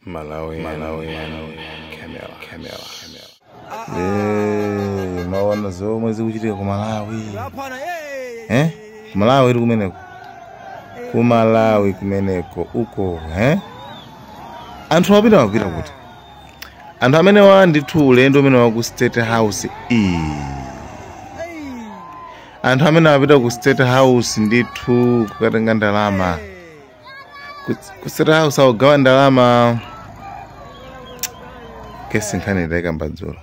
Malawi, Malawi, Camera, Camera, Camera. Eh, maona zomwe zikuchitika ku Malawi. Eh? Ku Malawi iri kumeneko. Ku Malawi kumeneko uko, eh? Anthu apita apita kuti. Anthu amene wa ndithu ulendo umene wa ku State House iyi. Anthu amene apita ku State House ndithu kukatenga ndalama. Ku State House akugawa ndalama. Kesi nkhani idayikamba dzulo.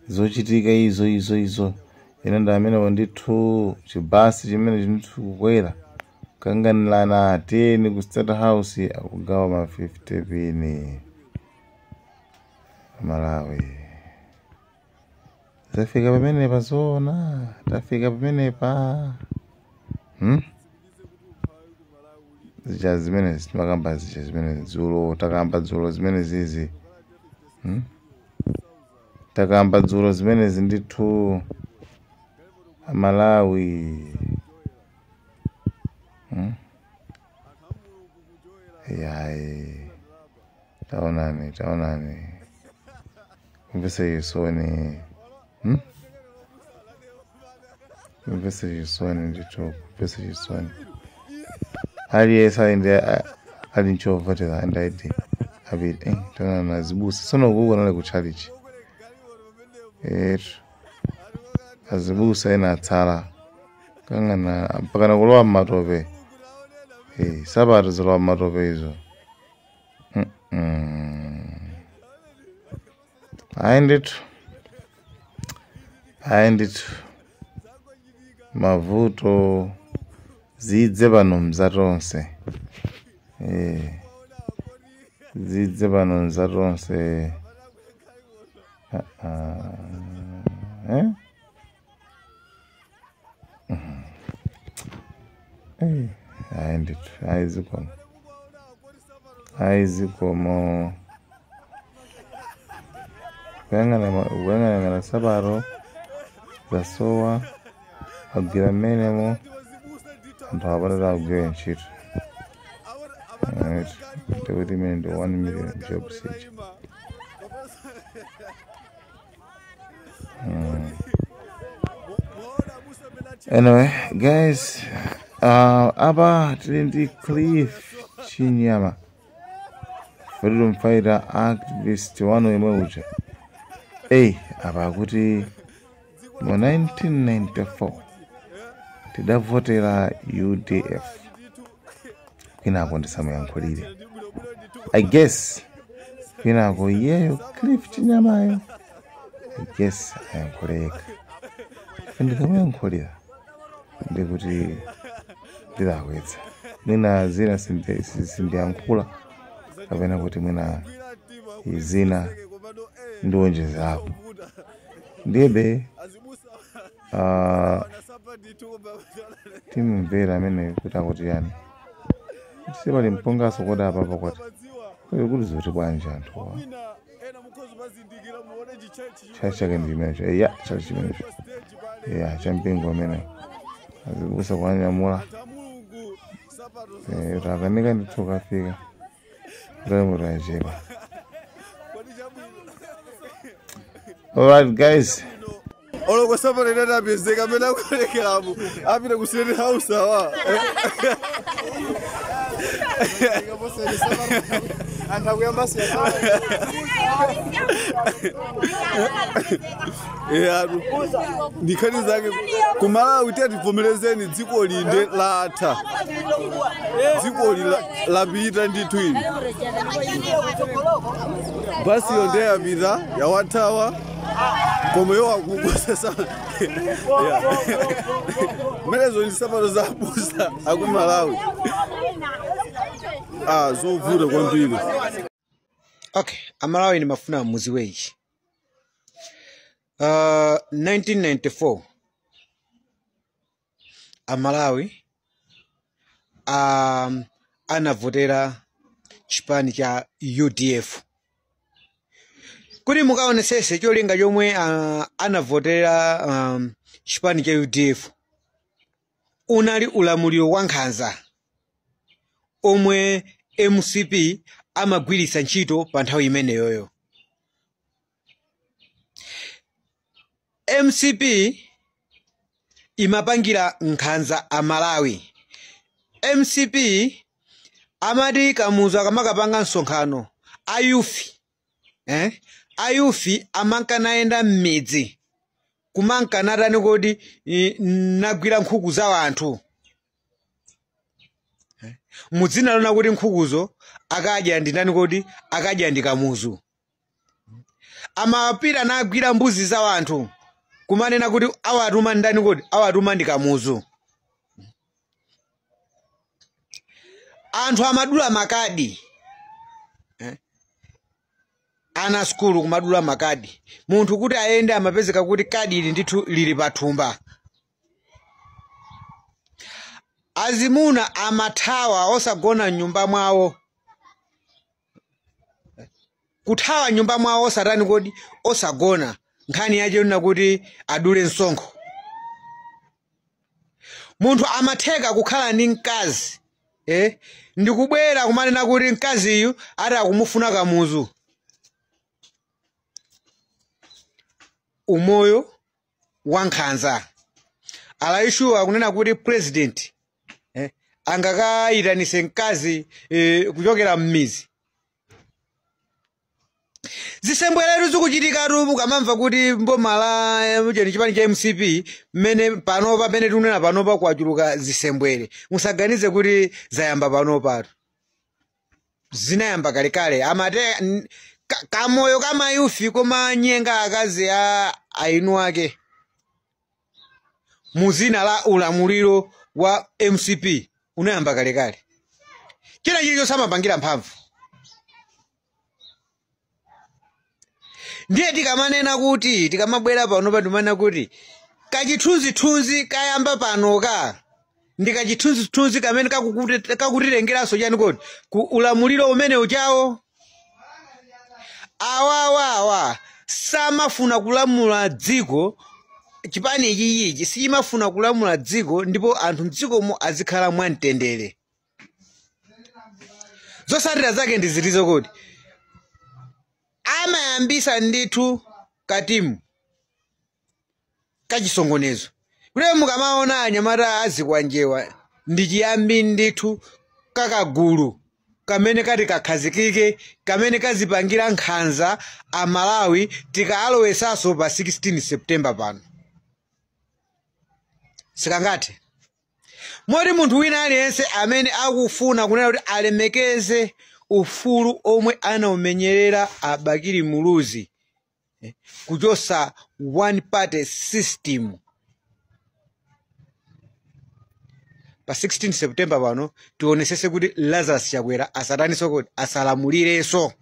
Zochitika izo izo izo. Ine ndi amene ndithu chibasi chimene ndithu kukwera. Kanganirana tiyeni ku State House akugawa ma 50 pini. Malawi. Zafika pamenepa zoona. Tafika pamenepa. Zija zimene timakamba zija zimene dzulo takamba dzulo zimene zizi. Takamba dzulo zimene ndithu Malawi. Yayi. Taonani, taonani. Kumvesa chisoni. Kumvesa chisoni ndithu, kumvesa chisoni. Aliyense ali ndi ali nchovotera andaiti apite. Taonani azibusa. Tsono kuko nali ku chalichi. Etu. Azibusa ena atsala. Kangana mpakana kulowa mmatope. Sapato zilowa mmatope izo. Ayi ndithu. Ayi ndithu. Mavuto zidze pano mzatonse. Zidze pano mzatonse. Ayi ndithu. Ayi zikomo. Ayi zikomo. Kuyang'ana sapato zasowa agwira mmenemo anthu apatata agwire ntchito. Ndikuti imene ndi 1 million jobs ija. Anyway, guys, apa tili ndi Cliff Chinyama, freedom fighter activist wanu yemwe uja. Apa akuti mu 1994 tidavotera UDF. Kwinako ndisamuyankhulire. I guess kwinako iyeyo Cliff Chinyamayo. I guess ayankhuleka. Ndikamuyankhulira ndikuti ndilakwitsa. Mwina zina sindiyankhula kapena kuti mwina zina ndiwonjezerapo. Ndiyebe timumvera amene kuti akuti yani. Sipali mpungaso kodi apapo kuti kuti zoti bwanji anthuwa. Chali chake ndi chimenecho. Ya, chali chimenecho. Ya, champingo amene azibusa kuwanyamula. Takanika ndithu kafika. Ndamurajepa. Alright guys. Oloko sapato inatapezeka amene akuonekeramu apita ku State House awa. Ndikhani zake ku Malawi tativomerezeni dziko linde latha. Dziko lapita ndithu ili. Basi yonde yapita yawathawa. Koma yo akukosa mmenezo ndi sapato za abusa aku Malawi. Zovuta kwambiri. Okay, amalawi ni mafuna muziwe ichi. 1994 amalawi anavotera chipani cha UDF. Kuti mukaonesese cholinga chomwe anavotera chipani cha UDF unali ulamuliro wa nkhanza omwe MCP amagwiritsa ntchito pa nthawi imeneyoyo. MCP imapangira nkhanza Amalawi. MCP amati Kamuzu akamakapanga msonkhano ayufi, ayufi amankanayenda m'midzi kumankanatani kodi nagwira nkhuku za anthu mudzina lona kuti nkhukuzo akadya ndi ndani kodi akadya ndi Kamuzu. Amapita nagwira mbuzi za anthu kumanena kuti awatuma ndani kodi awatuma ndi Kamuzu. Anthu amadula makadi, ana skulu kumadula makadi, munthu kuti ayende amapezeka kuti kadi ili ndithu lili pathumba. Azimuna amathawa osagona nyumba mwawo, kuthawa nyumba mwawo osatani kodi osagona, nkhani yache lina kuti adule msonkho. Munthu amatheka kukhala ndi mkazi, ndikubwera kumanena kuti mkaziyu ati akumufuna Kamuzu. Umoyo wa nkhanza. Alaishuwa kunena kuti president angakayitanise mkazi kuchokera m'mizi. Zisembweretu zikuchitikatu mukamamva kuti mboma la chipani cha MCP mmene panopa pamene tikunena panopa kwachuluka zisembwere, musaganize kuti zayamba panopatu, zinayamba kalekale. Amate kamoyo kamayufi komanyenga akazi a ainu ake muzina la ulamuliro wa MCP unayamba kalekale. China chilichonse amapangira mphamvu. Ndiye tikamanena kuti tikamabwera pano pandimanena kuti kachithunzithunzi kayamba panoka ndi kachithunzithunzi kamene kakutilengeranso chani kodi ku ulamuliro umene uchawo. Awawawa samafuna kulamula dziko, chipani ichichi sichimafuna kulamula dziko, ndipo anthu mdzikomo azikhala mwamtendere. Zotsatira zake ndi zitizo kodi amayambisa ndithu katimu kachisongonezo. Kuti mukamaona anyamata azikwanjewa ndi chiyambi ndithu kakagulu kamene kati kakhazikike, kamene kazipangira nkhanza Amalawi tikalowesaso pa 16 September pano. Sikangathe moti munthu wina aliyense amene akufuna kunena kuti alemekeze ufulu omwe anaumenyerera Abakili Muluzi, kuchosa one party system pa 16 September pano, tionesese kuti Lazarus Chakwera asataniso kuti asalamulireso.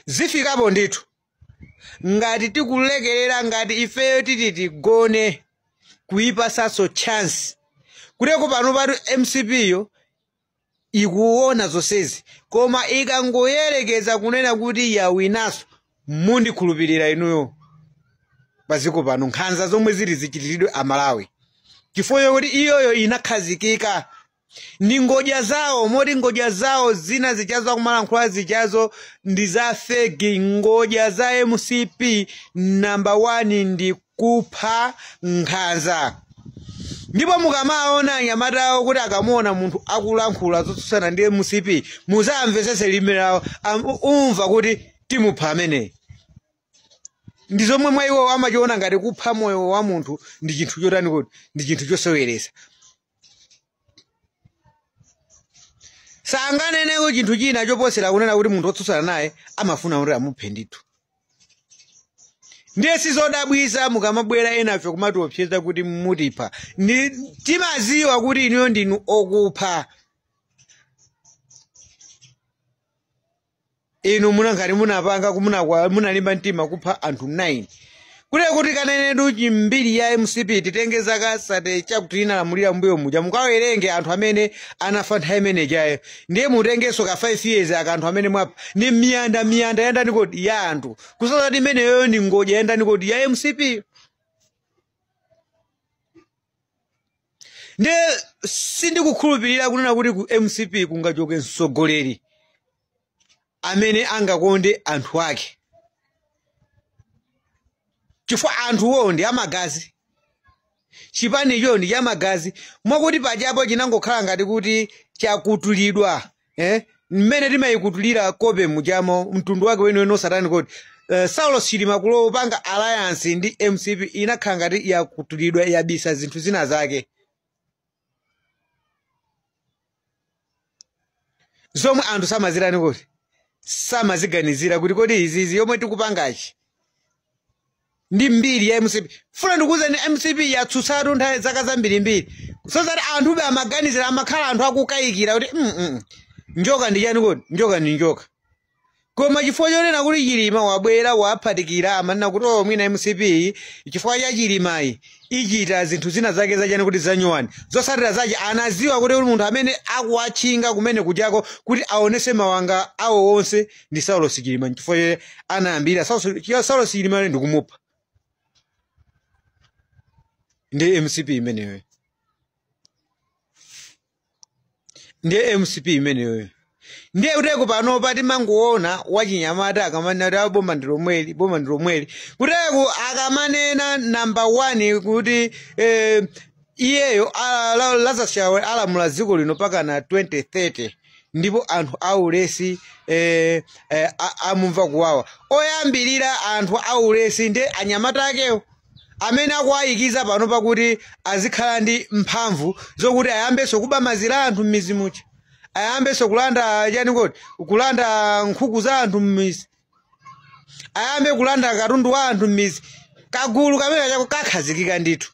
Zifikapo ndithu ngati tikulekerera, ngati ifeyo titi tigone kuyipasaso chance kuteko pano patu MCP yo ikuona zonsezi, koma ikangoyerekeza kunena kuti yawinaso, mundikhulupirira inuyo paziko pano nkhanza zomwe zili zichitiridwe Amalawi, chifukwa kuti iyoyo inakhazikika ndi ngodya zawo. Moti ngodya zawo zina zichazo akumalankhula zichazo ndi za fegi. Ngodya za MCP namba 1 ndi kupha nkhanza. Ndipo mukamaona anyamatawo kuti akamuona munthu akulankhula zotsutsana ndi MCP, muzamvesese lilime lawo, umva kuti timupha ameneyi. Ndi zomwe mwa iwo amachiona ngati kupha moyo wa munthu ndi chinthu chotani kuti ndi chinthu choseweresa. Sanganeneko chinthu china choposera kunena kuti munthu wotsutsana naye amafuna kuti amuphe ndithu. Ndiye sizodabwisa mukamabwera enafe kumatiopseza kuti mutipha. Timaziwa kuti inuyo ndinu okupha. Inu munangati munapanga munalimba mtima kupha anthu 9. Kule kuti kanenedu chimbiri ya MCP titenge zaka sate chakuti inalamulira mbuyo muja, mukawerenge anthu amene anafa nthawi imene ijayo, ndiye mutengenso ka 5 years aka anthu amene mwapha ni miyanda miyanda yandani kodi ya anthu, kusazati imeneyo ndi ngodya yandani kodi ya MCP. Ndiye sindikukhulupirira kunena kuti ku MCP kungachoke mtsogoleri amene angakonde anthu ake, chifukwa anthuwo ndi amagazi, chipanicho ndi chamagazi, mwakuti pachapo chinangokhala ngati kuti chakutulidwa, mmene timayikutulira kope muchamo mtundu wake weniweni osatani kuti Saulos Chilima kulopanga alliance ndi MCP inakhala ngati yakutulidwa, yabisa zinthu zina zake zomwe anthu samazirani kuti samaziganizira kuti kodi izizi yomwe tikupangachi ndi mbiri ya MCP. Funa ndikuwuzeni, MCP yatsutsatu nthawi zaka zambirimbiri, so that anthu amaganizira, amakhala anthu akukayikira kuti njoka ndi chani kodi, njoka ndi njoka. Koma chifukwa chonena kuti Chilima wabwera waphatikira, amanena kuti oh, mwina MCP chifukwa cha Chilimayi ichita zinthu zina zake zachani kuti zanyuwani. Zotsatira zache anaziwa kuti munthu amene akuwatchinga kumene kuchako kuti aonese mawanga awo onse ndi Saulos Chilima. Chifukwa chake anayambira Saulos Chilima ndikumupha ndi MCP imeneyo, ndi MCP imeneyo. Ndiye kuteko pano timangoona wachinyamata akamanena kuti boma ndi lomweli, boma ndi lomweli. Kuteko akamanena namba 1 kuti iyeyo Lazarus Chakwera alamula dziko lino mpaka na 2030, ndipo anthu aulesi amumva kuwawa. Oyambirira anthu aulesi ndi anyamata akewo amene akuwayikiza pano pakuti azikhala ndi mphamvu zokuti ayambenso kuba mazira anthu m'mizi mucha, ayambenso kulanda chani kodi, kulanda nkhuku za anthu m'mizi, ayambe kulanda katundu wa anthu m'mizi. Kagulu kamene chako kakhazikika ndithu.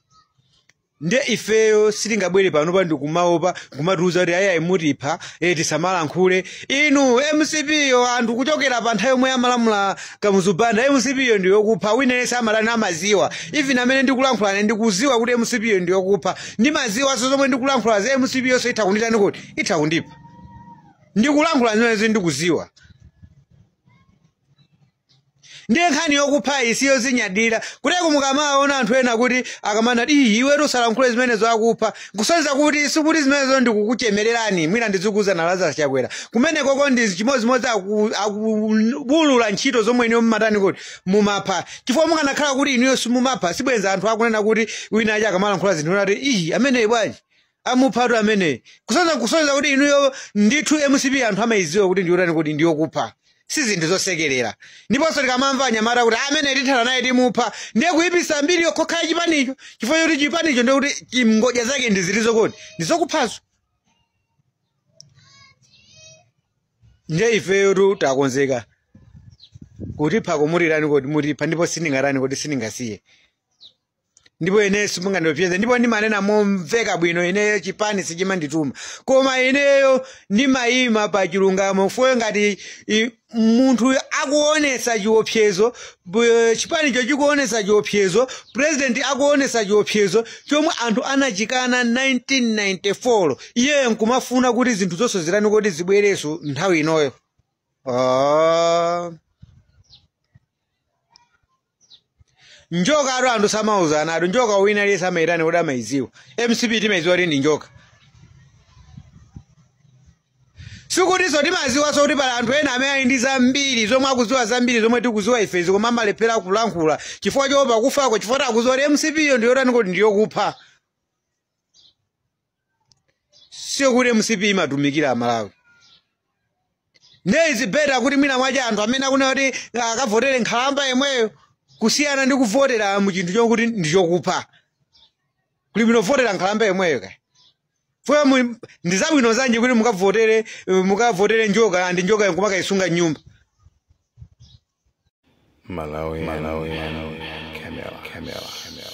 Ndiye ifeyo sitingabwere pano pa ndikumaopa kumatiuza kuti ayayi mutipha, tisamalankhule. Inu MCP yo anthu kuchokera pa nthawi yomwe amalamula Kamuzu Banda, MCP yo ndi yokupha. Wina yense amalani amaziwa, even amene ndikulankhulane ndikuziwa kuti MCP yo ndi yokupha. Ndimaziwanso zomwe ndikulankhula za MCP yonso itha kunditani kuti itha kundipha. Ndikulankhula zimenezi ndikuziwa. Ndiye nkhani yokupha isiyo zinyadira. Kuteko mukamaona anthu ena kuti akamana ii iwe usalankhule zimenezo akupha, kusonyeza kuti sikuti zimenezo ndikukuchemererani, mwina ndizikuza na Lazarus Chakwera kumene koko ndi chimodzimodzi akubulula ntchito zomwe inuyo mumatani kuti mumapha. Chifukwa mukanakhala kuti inuyo simumapha, sibwenza anthu akunena kuti wina aja akamalankhula zinthu nati ii ameneyi bwanji amuphatu ameneyi. Kusonyeza kuti inuyo ndithu MCP anthu amayiziwa kuti ndiyotani kuti ndiyokupha, si zinthu zosekerera. Ndiponso tikamamva anyamata kuti amene tithana naye timupha, ndiye kuyipisa mbiri yokhokha chipanicho, chifukwa choti chipanicho ndiye kuti ngodya zake ndi zilizo kodi ndizokuphazo. Ndiye ifeyo takonzeka kutipha kumutirani kodi mutipha, ndipo sindingatani kodi sindingasiye. Ndipo ineyo simungandipyeze, ndipo ndimanena momveka bwino, ineyo chipani sichimandituma, koma ineyo ndimayima pa chilungamo. Fuwe ngati munthu akuonesa chiopsezo, chipanicho chikuonesa chiopsezo, president akuonesa chiopsezo chomwe anthu anachikana 1994, iyeyo nkumafuna kuti zinthu zonse zitani kuti zibwereso nthawi inoyo. Njoka atu anthu samauzana atu, njoka wina aliyense amayitani kuti amayiziwa. MCP timayiziwa kuti ndi njoka. Sikutinso timaziwanso kuti pali anthu ena amene ali ndi zambiri zomwe akuziwa, zambiri zomwe tikuziwa ifezi, koma amalephera kulankhula chifukwa choopa kufako, chifukwa akuziwa kuti MCP yo ndiyotani kuti ndiyokupha. Siyo kuti MCP imatumikira Amalawi. Ndiye izibeta kuti mwina mwache anthu amene akunena kuti akavotere nkhalamba yemweyo kusiyana ndi kuvotera mu chinthu chokuti ndi chokupha. Kuli bwino kuvotera nkhalamba yemweyo kaya. Fuya ndi zabwino zanji kuti mukavotere njoka andi njoka nkumakayisunga nyumba. Malawi, Malawi, Camera, Camera, Camera.